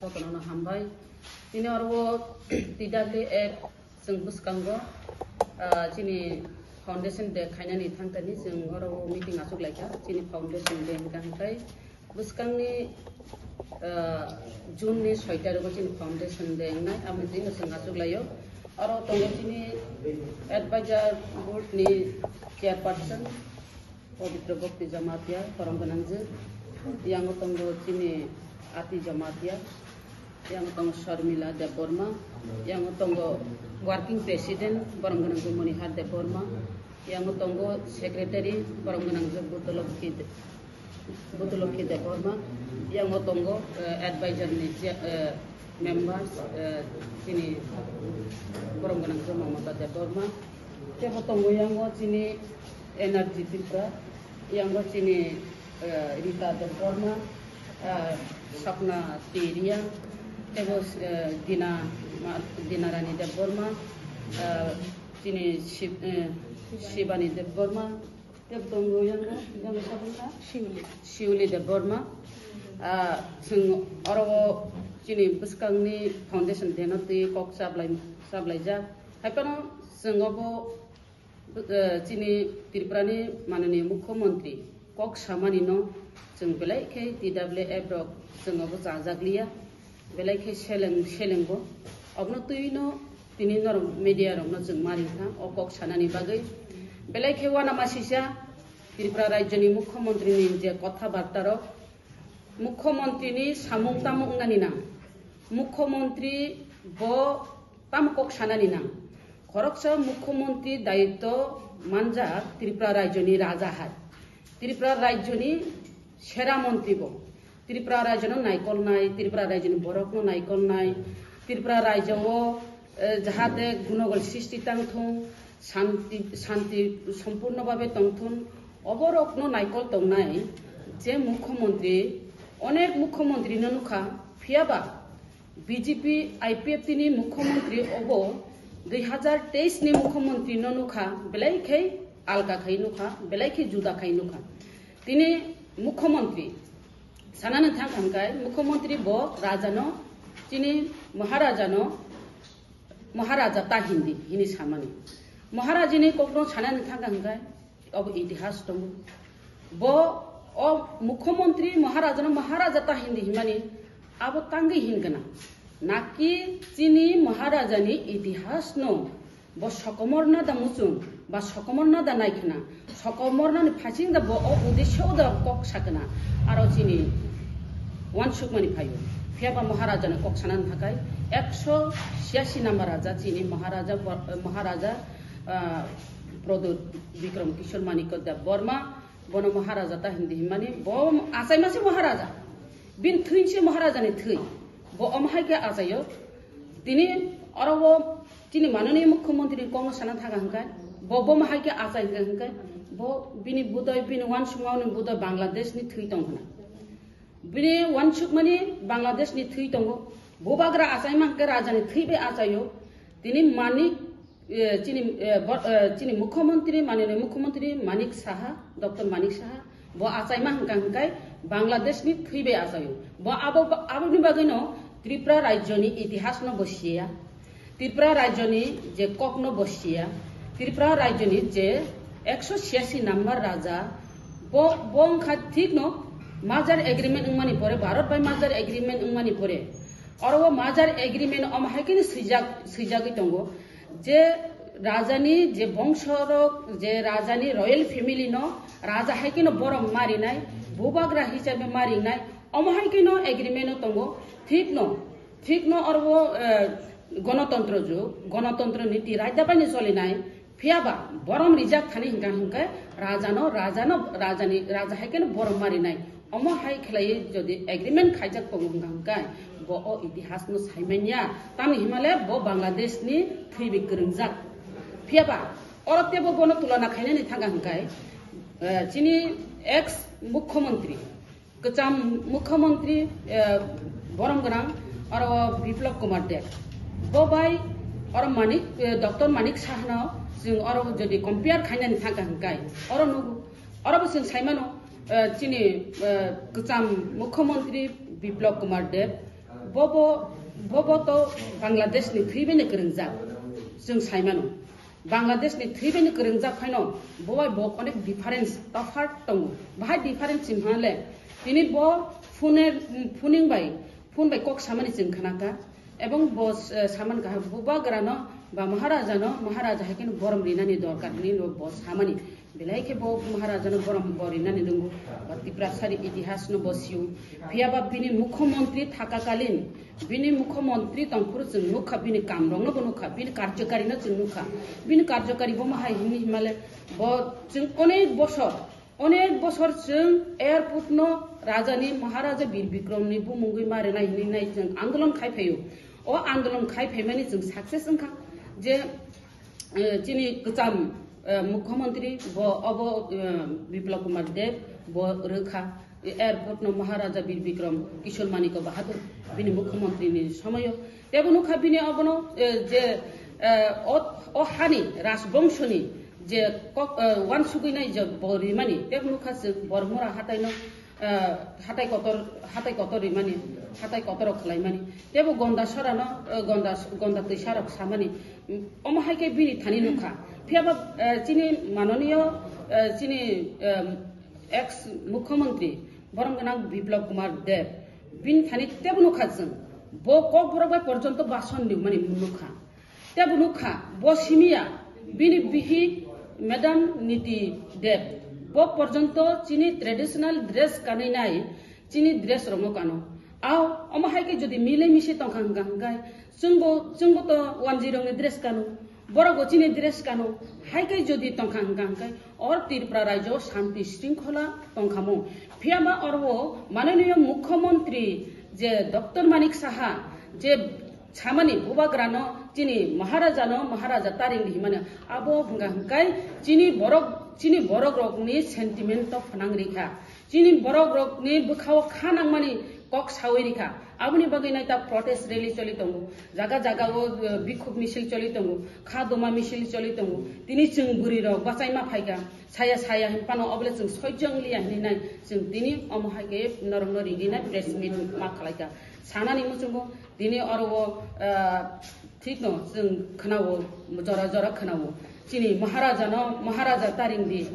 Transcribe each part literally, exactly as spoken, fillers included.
Jotono hambai. Tini oro T W F chwng bwskango, ah, chini foundation day khainani thangtani chwng oro meeting achuk laikha. Chini foundation day hwnkha hwnkhe bwskangni, ah, June ni soi tarikgo chini foundation day wngnai, amo chini chwng achuk laio. Oro tongo chini advisor board ni chairperson, Pabitra Bhakti Jamatia, borom gwnangjwk. Yango tongo chini Ati Jamatia. Yango tongo Sharmila Debbarma. Yango tongo working president, borom gwnangjwk Monihar Debbarma. Yango tongo secretary, borom gwnangjwk Butulokhi De-, Butulokhi Debbarma. Yango tongo, eh, advisor ni chair-, eh, members, eh, chini borom gwnangjwk Mamata Debbarma. Tebo tongo yango chini Energy Tripura, yango chini, eh, Rita Debbarma, eh, Sapna Teria, tebo, eh, Dina Ma-, Dina Rani Debbarma, eh, chini Shib-, eh, Shibani Debbarma, tebo tongo yango, yango sabunna Shiuli, Shiuli Debbarma. Ah, chwng oro chini bwskangni foundation day no twi kok chablai, chablaijak. Hai phano chwng obo, eh, chini Tripurani mananiya Mukhyamantri kok samanino chwng belai khe T W F rok chwng obo chajakliya, belai khe seleng, selengbo. Obono twino tini norok media rokno chwng ma ringkha o kok sanani bagwi. Belai khe uanamasisa Tripura rajyoni Mukhyamantrini je kotha barta rok, Mukhyamantrini samung tamo wngnani nang, Mukhyamantri bo tamo kok sanani nang. Khoroksa Mukhyamantri dayitto manjak Tripura rajyoni raja hai. Tripura rajyoni sera mantri bo. Tripura rajyono naikolnai, Tripura rajyoni borokno naikolnai, Tripura rajyo o, eh, jahate gunogol sristi tangthung, shanti, shanti sompurno babe tongthun, oborokno naikol tongnai je Mukhyamantri, onek Mukhyamantri no nukha, phiyaba B J P I P F T ni Mukhyamantri obo dui hazar teis ni Mukhyamantri no nukha, belai khai alka khai nukha, belai khai juda khai nukha. Tini Mukhyamantri sanani thang kha hwnkhe, Mukhyamantri bo rajano, chini Maharajano, Maharaja ta hindi hini samani. Maharajini kokno sanani thang kha hwnkhe, obo itihas tongo. Bo o Mukhyamantri Maharajano Maharaja ta hindi himani abo tangwi hingana. Naki chini Maharajani itihasno bo sokomorna da muchung ba sokomorna da naikhna, sokomornani phasing da bo o uddesyo da kok sakna, aro chini wansukmani phaio. Phiyaba Maharajano kok sanani thakai ekso siyasi number raja chini Maharaja, Maharaja, ah, Pradyot Bikram Kishore Manikya Debbarma, bono Maharaja ta hindi himani, bo achaima se Maharaja. Bini thwi se Maharajani thwi. Bo omo hai khe achaio. Tini oro o chini mananiya Mukhyamantri ni kokno sana thaga hwnkhe, bo bomo hai khe achai hwnkhe, hwnkhe bo bini budoi, bini wansukmani budoi Bangladesh ni thwi tong khna. Bini wansukmani Bangladesh ni thwi tongo. Bubagra achaima hwnkhe rajani thwi bai achaio. Tini Manik, eh, chini, eh, bo-, eh, chini Mukhyamantri, mananiya Mukhyamantri Manik Saha, Doctor Manik Saha, bo achaima hwnkha hwnkhe Bangladesh ni thwi bai achaio. Bo abo, aboni bagwino Tripura rajyoni itihasno bo siya. Tripura rajyoni je kokno bo siya, Tripura rajyoni je ekso siyasi number raja, bo, bo wngkha thikno merger agreement wngmani pore, Bharat bai merger agreement wngmani pore, oro o merger agreement omo hai kheno swijak, swijagwi tongo je rajani je bongsorok, je rajani royal family no raja hai kheno borom marinai, bubagra hisabe marinai, omo hai kheno agreement o tongo, thikno. Thikno oro o, eh, gonotontro jug, gonotontro niti raida baino cholinai, phiyaba borom rijak thani hwnkha hwnkhe rajano, rajano, rajani, raja hai kheno borom marinai. Omo hai khlaiwi jodi agreement khaijak tongo hwnkha hwnkhe bo o itihasno saimanya, tamni himale bo Bangladesh ni thwibi kwrwngjak. Phiyaba oro tebo bono tulona khainani thangkha hwnkhe, eh, chini ex mukhyamantri, kwcham mukhyamantri, eh, borom gwnang oro Biplab Kumar Deb. Bo bai oro Manik, eh, Doctor Manik Sahano chwng oro jodi compare khainani thangkha hwnkhe oro nugo. Oro bo chwng saimano, eh, chini, eh, kwcham mukhyamantri Biplab Kumar Deb. Bobo, bobo to Bangladesh ni thwi bai ni kwrwngjak. Chwng sai mano. Bangladesh ni thwi bai ni kwrwngjak phaino bo bai bo onek difference, tophat tongo. Bahai difference hwnle tini bo phone, phoning bai, phone bai kok samani chwng khna kha. Ebong bo, eh, saman kha bubagra no ba Maharaja no, Maharaja hai khe borom rinani dorkar hwnwi bo samani. Belai khe bo Maharaja no borom bo rinani rwngo, ba Tiprasari itihas no bo sio. Phiya ba bini mukhyamantri thakakalin, bini mukhyamantri tongphuru chwng nukha, bini kamrok no bo nukha, bini karjokari no chwng nukha. Bini karjokari bo ma hai hwnwi himale bo chwng onek bosor, onek bosor chwng airport no Raja ni, Maharaja Bir Bikram ni bumungwi ma rwnai hwnwi nai chwng andolon khai phaio. O andolon khai phaimani chwng success wngkha je eh, chini kwcham, eh, mukhyamantri bo obo, eh, Biplab Kumar Deb bo rwkha, eh, airport no Maharaja Bir Bikram Kishore Manikya Bahadur bini mukhyamantri ni somoyo. Tebo nukha bini obono, eh, je, eh, o, o hani rajbongshoni je kok, eh, wansugwi nai je bo rimani, tebo nukha chwng Bormura hatai no, eh, hatai kotor, hatai kotor rimani, hatai kotor rok khlaimani. Tebo gonda sorano, eh, gonda, gonda twisarok samani. Omo hai khe bini thani nukha. Phiya ba, eh, chini manoniyo, eh, chini, eh, ex mukhyamantri borom gwnang Biplab Kumar Deb bini thani tebo nukha chwng. Bo kokborok bai porjonto bason rimani nukha. Tebo nukha, bo simiya, bini bihik Madam Niti Deb, bo porjonto chini traditional dress kanwi nai, chini dress rokno kano. Ao, omo hai khe jodi mile mise tongkha hwnkha hwnkhe, chwngbo, chwngbo to wanjwi rokni dress kano, borok bo chini dress kano, hai khe jodi tongkha hwnkha hwnkhe, or Tripura rajyo shanti shringkhola tongkhamo. Phiya ba oro manoniyo mukhyamantri je Doctor Manik Saha je samani bubagrano chini Maharajano Maharaja taring di himani abo hwnga hwnkhe chini borok, chini borok rokni sentiment to phnang rikha. Chini borok rokni bwkhao kha nangmani kok sawi rikha. Aboni bagwi nai ta protest rally choli tongo. Jaga jaga o, eh, bikhuk misil choli tongo. Kha doma misil choli tongo. Tini chwng bwrwi rok bachai ma phaikha. Saya saya hin pano obole chwng sojjong liya hinwi nai. Chwng tini omo hai khe norokno ringwi nai press meet ma khlaikha. Sanani muchungo Tini oro o, ah, thikno chwng khwnao, jora jora khwnao. Chini Maharaja no, Maharaja taring di,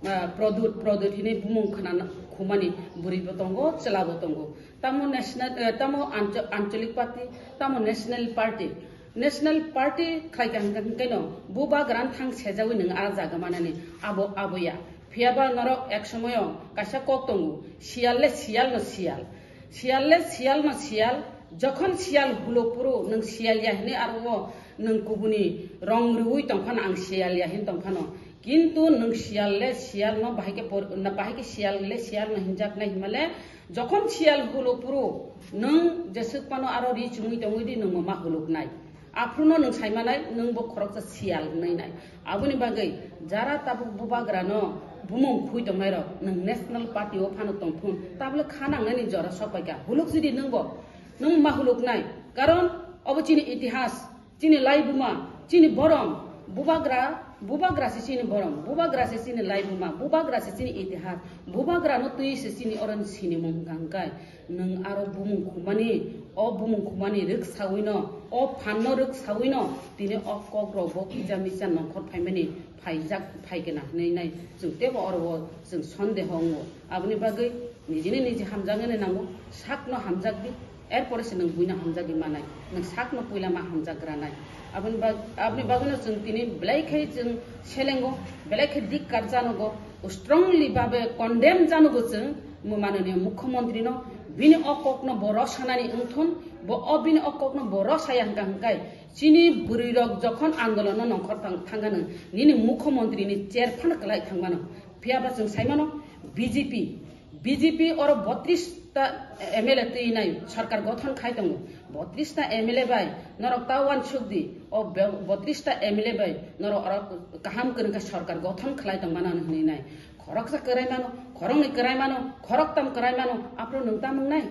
ah, Pradyut, Pradyut hinwi bumung khwnana khumani bwrwi bo tongo, chwla bo tongo. Tamo national, eh, tamo ancho-, anchalik party, tamo national party. National party khlai kha hwnkhe, hwnkhe no bubagra thang sejawi nwng a jaga manani abo, abo ya. Phiya ba norok ek somoyo kaisa kok tongo, siyal le siyal no siyal. Siyal le siyal no siyal, jokhon siyal hulo phuru nwng siyal ya hinwi aro o nwng kubuni rong rwui tongphano ang siyal ya hin tongphano. Kintu nwng siyal le siyal no bahai khe por-, na bahai khe siyal le siyal no hinjak nai hinmale, jokhon siyal hulo phuru nwng jeswk phano aro ri chumui tongwi di nwng ma huluk nai. Aphuru no nwng sai manai, nwng bo khoroksa siyal wngnai nai. Aboni bagwi jara tabuk bubagra no bumung khui tongnai rok, nwng national party o phano tongphun, tabole kha nangnani jora sok pai kha. Huluk jodi nwng bo, nwng ma huluk nai. Karon obo chini itihas, chini laibuma, chini borom, bubagra, bubagra se chini borom, bubagra se chini laibuma, bubagra se chini itihas, bubagra no twi se chini oroni sinimung hwnkha hwnkhe. Nwng aro bumung khumani, o bumung khumani rwk sawino, o phanno rwk sawino, tini o kokrokbo kisa misa nongkhor phaimani phaijak phaikena hinwi nai chwng teibo oro o chwng sondeho wngo. Aboni bagwi nijini niji hamjaknani nango, sakno hamjakdi, erpore se nwng buino hamjagwi manai, nwng sakno puila ma hamjak granai. Aboni bag-, aboni bagwino chwng tini belai khe chwng selengo, belai khe dik karjanogo, strongly babe condemn janogo chwng, Mo manoniyo mukhyamantri no bini o kok no bo rosanani wngthun, bo o bini o kok no bo rosaya hwnkha hwnkhe chini bwrwi rok jokhon andolon no nongkhor thang-, thangkha nwng nini mukhyamantri ni chair phano kwlai thangmano. Phiya ba chwng saimano B J P, B J P oro botris ta M L A twi nai sarkar gothon khai tongo. Botris ta M L A bai norok ta uansuk di, o be-, botris ta M L A bai norok oro kaham kwrwngkha sarkar gothon khlai tongmano hwnwi nai. Khoroksa kwrai mano, khoroknwi kwrai mano, khoroktam kwrai mano, aphuru nwng tam wngnai?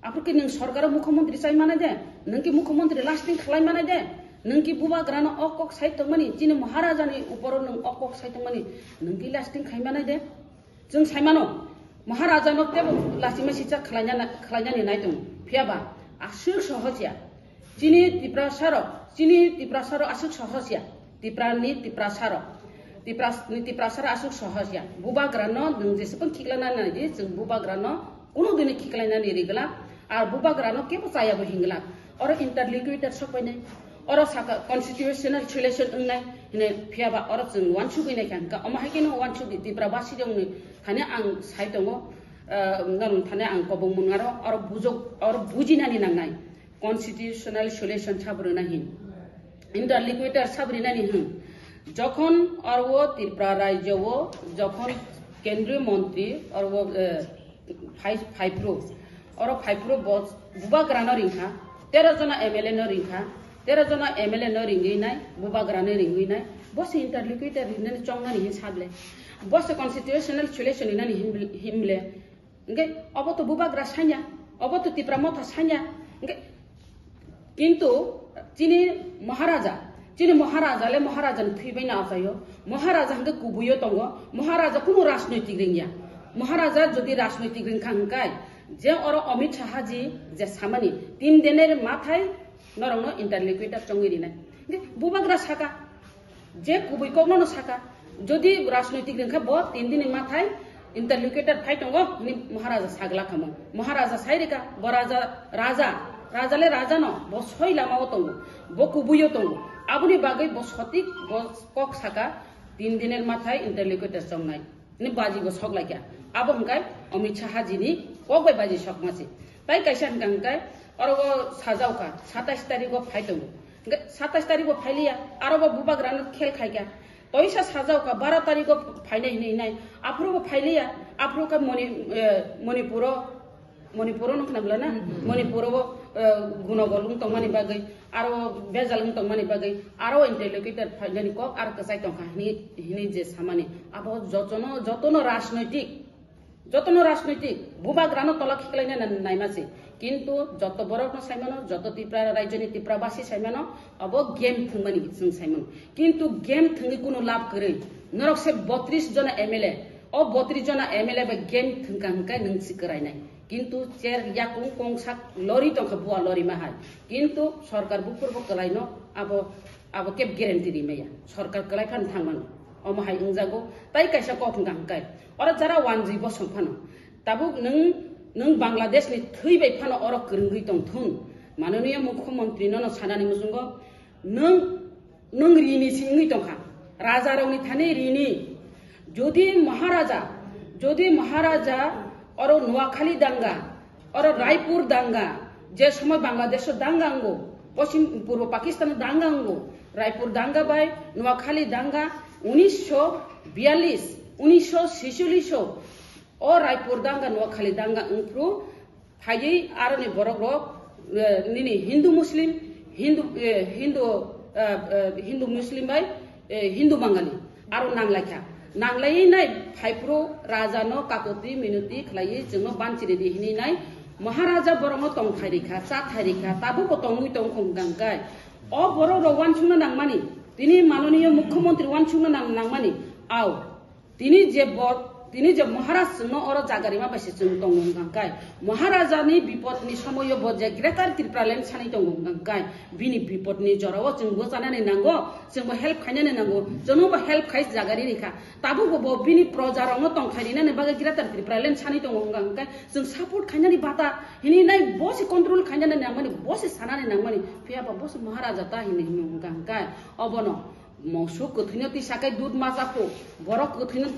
Aphuru khe nwng sorkaro mukhyamantri chai manai de? Nwng khe mukhyamantri lasting khlai manai de? Nwng khe bubagrano o kok sai tongmani, chini Maharajani uporo nwng o kok sai tongmani, nwng khe lasting khai manai de? Chwng sai mano, Maharajano teibo lachima sicha khlaina-, khlainani nai tongo. Phiya ba, Aswk sohos ya. Chini Tiprasa rok, chini Tiprasa rok aswk sohos ya. Tipra ni Tiprasa rok. Tipras-, ni Tiprasa rok aswk sohos ya. Bubagra no nwng jeswk khiklana nai di, chwng bubagra no kunu dini khiklainani rigla. Ar bubagra no kebo chaya bo hingla. Oro interlocutor sok pai nai. Oro saka constitutional solution wngnai. Hine phiya ba oro chwng wansugwi nai kha hwnkha. Omo hai kheno wansugwi Tipra basi rok ni thani ang sai tongo. Ah, norok thani ang kobong mwnga ro, oro bujok, oro bujinani nangnai. Constitutional solution sabrina hin. Interlocutor sabrinani hin. Jokhon oro Tripura rajyo o, jokhon kendriyo montri oro, eh, phai-, phaipro. Oro phaipro bo bubagra no ringkha, tero jona M L A no ringkha, tero jona M L A no ringwi nai, bubagra no ringwi nai. Bo se interlocutor rinani chongnani hin sable. Bo se constitutional solution rinani hin, hinle. Hingke obo to bubagra sanya, obo to Tipra motha sanya. Hingke kintu chini Maharaja, chini Maharaja le Maharaja ni thwi bai na achaio. Maharaja hingke kubuio tongo. Maharaja kunu rajnoitik ringya. Maharaja jodi rajnoitik ringkha hingkai, je oro Amit Shah ji je samani tin diner mathai norokno interlocutor chongwi rinai. Hingke bubagra saka, je kubui kokno no saka, jodi rajnoitik ringkha bo tin dini mathai interlocutor phai tongo, hini Maharaja sagla khamo. Maharaja sai rika, bo raja, raja, raja le raja no, bo soi lama o tongo, bo kubui o tongo. Aboni bagwi bo sotik, bo kok saka, tin diner mathai interlocutor chongnai. Ni baji bo sok laikya. Abo hingkai Amit Shah ji ni kok bai baji sok masi. Tai kaisa hingka hingkai oro bo sajao kha, satais tarik o phai tongo. Hingke satais tarik bo phailiya, aro bo bubagra no khel khaikha. Toisa sajao kha, baro tarik o phainai hinwi hinai. Aphuru bo phailiya, aphuru khe Moni-, eh, Manipur o, Manipur o nukna bwla na? Mhm. Manipur o, eh, gunogol wng tongmani bagwi, aro bejal wng tongmani bagwi, aro interlocutor phainani kok aro kwchai tongkha hinwi, hinwi je samani. Abo jotono, jotono rajnoitik, Jotono rajnoitik bubagrano tola khiklaina na-, naima se. Kintu joto borokno saimano, joto Tipra rajyoni Tiprabasi saimano, abo game thwngmani chwng saimano. Kintu game thwngwi kunu lab kwrwi. Norok se botris jona M L A. O botris jona M L A bai game thwngkha hwnkhe nwng si kwrainai. Kintu chair yakung kongsak lori tongkha bua lori ma hai. Kintu sorkar buphurbo kwlaino abo, abo keb guarantee rimaya. Sorkar kwlai phan thangmano. Omo hai wngjago. Tai kaisa kok hwnkha hwnkhe. Oro jara wanjwi bosong phano. Tabuk nwng, nwng Bangladesh ni thwi bai phano oro kwrwngwi tong thung. Mananiya Mukhyamantri nono sanani muchungo nwng, nwng rini si wngwi tongkha. Raja rokni thani rini. Jodi Maharaja, jodi Maharaja oro Noakhali danga, oro Raipur danga, je somoy Bangladesh o danga wngo, Poschim, Purbo Pakistan o danga wngo, Raipur danga bai Noakhali danga, unisho biyallis, unisho secholish o, o Raipur danga Noakhali danga wngphru, phaiwi aroni borok rok, eh, nini Hindu Muslim, Hindu, eh, Hindu, eh, eh, Hindu Muslim bai, eh, Hindu Bangali aro nanglaikha. Nanglaiwi nai phaiphru raja no kakuti minuti khlaiwi chwngno banchiri di hinwi nai Maharaja borokno tongthai rikha, chathai rikha, tabukbo tongwi tongkha hwnkha hwnkhe. O borok rok wansukna nangmani, tini Mananiya Mukhyamantri wansukna nang-, nangmani, ao. Tini je bo, tini je Maharaj chwngno oro jaga rima bai se chwng tongo hwnkha hwnkhe, Maharaja ni bipod ni somoyo bo je Greater Tripura Land sanwi tongo hwnkha hwnkhe, bini bipod ni jora o chwng bo chanani nango, chwng bo help khainani nango, chwngno bo help khai jaga ri rikha. Tabuk bo, bo bini proja rokno tongthai rinani bagwi Greater Tripura Land sanwi tongo hwnkha hwnkhe, chwng support khainani bata hinwi nai bo se control khainani nangmani, bo se sanani nangmani, phiya ba bo se Maharaja ta hinwi hwnwi hwnkha hwnkhe, obono Mosuk kwthwino tisa kai dud ma cha phu, borok kwthwino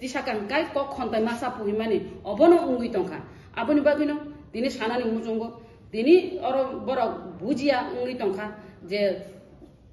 tisa kai hwnkhe kok khonthai ma cha phu hinmani obono wngwi tongkha. Aboni bagwino tini sanani muchungo, tini oro borok bujiya wngwi tongkha je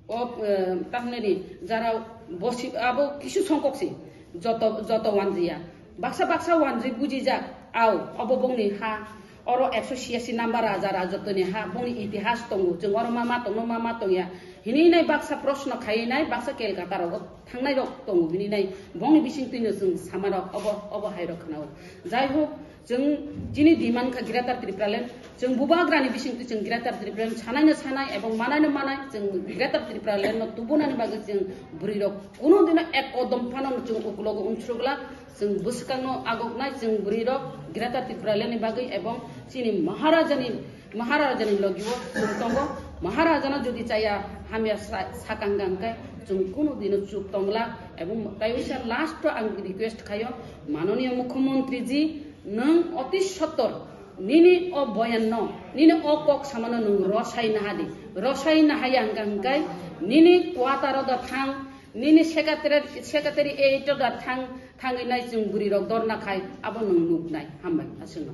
o, eh, tamhinani jara bosi abo kisu songkok si joto, joto wanjiya. Baksa baksa wanjwi bujijak, ao, obo bongni ha, oro ekso siyasi number raja rajotwni ha, bongni itihas tongo, chwng oro ma ma tongo, ma ma tongya hinwi nai baksa proshno khaiwi nai, baksa Kolkata rogo thangnai rok tongo hinwi nai, bongni bisingtwino chwng sama rok obo, obo hai rok khwnao. Jai hok, chwng chini demand kha Greater Tripura Land, chwng bubagrani bisingtwi chwng Greater Tripura Land sanaino sanai ebong manaino manai, chwng Greater Tripura Land no tubunani bagwi chwng bwrwi rok kunu dino ek kodom phano chwng ukulogo unsukla, chwng bwskangno agoknai chwng bwrwi rok Greater Tripura Land ni bagwi ebong chini Maharaja ni Maharajani logi o chwng tongo. Maharajano jodi chaya hamya sa-, sakang hwnkhe chwng kunu dino chuk tongla. Ebong kaisa last o ang request khayo, Mananiya Mukhyamantri ji, nwng oti sottor nini o boyan no, nini o kok samano nwng rosai nahadi. Rosai nahaya hwnkha hwnkhe nini quarter o da thang, nini secretary, secretary eight o da thang, thangwi nai chwng bwrwi rok dorna khai, abo nwng nuknai. Hambai, aswkno.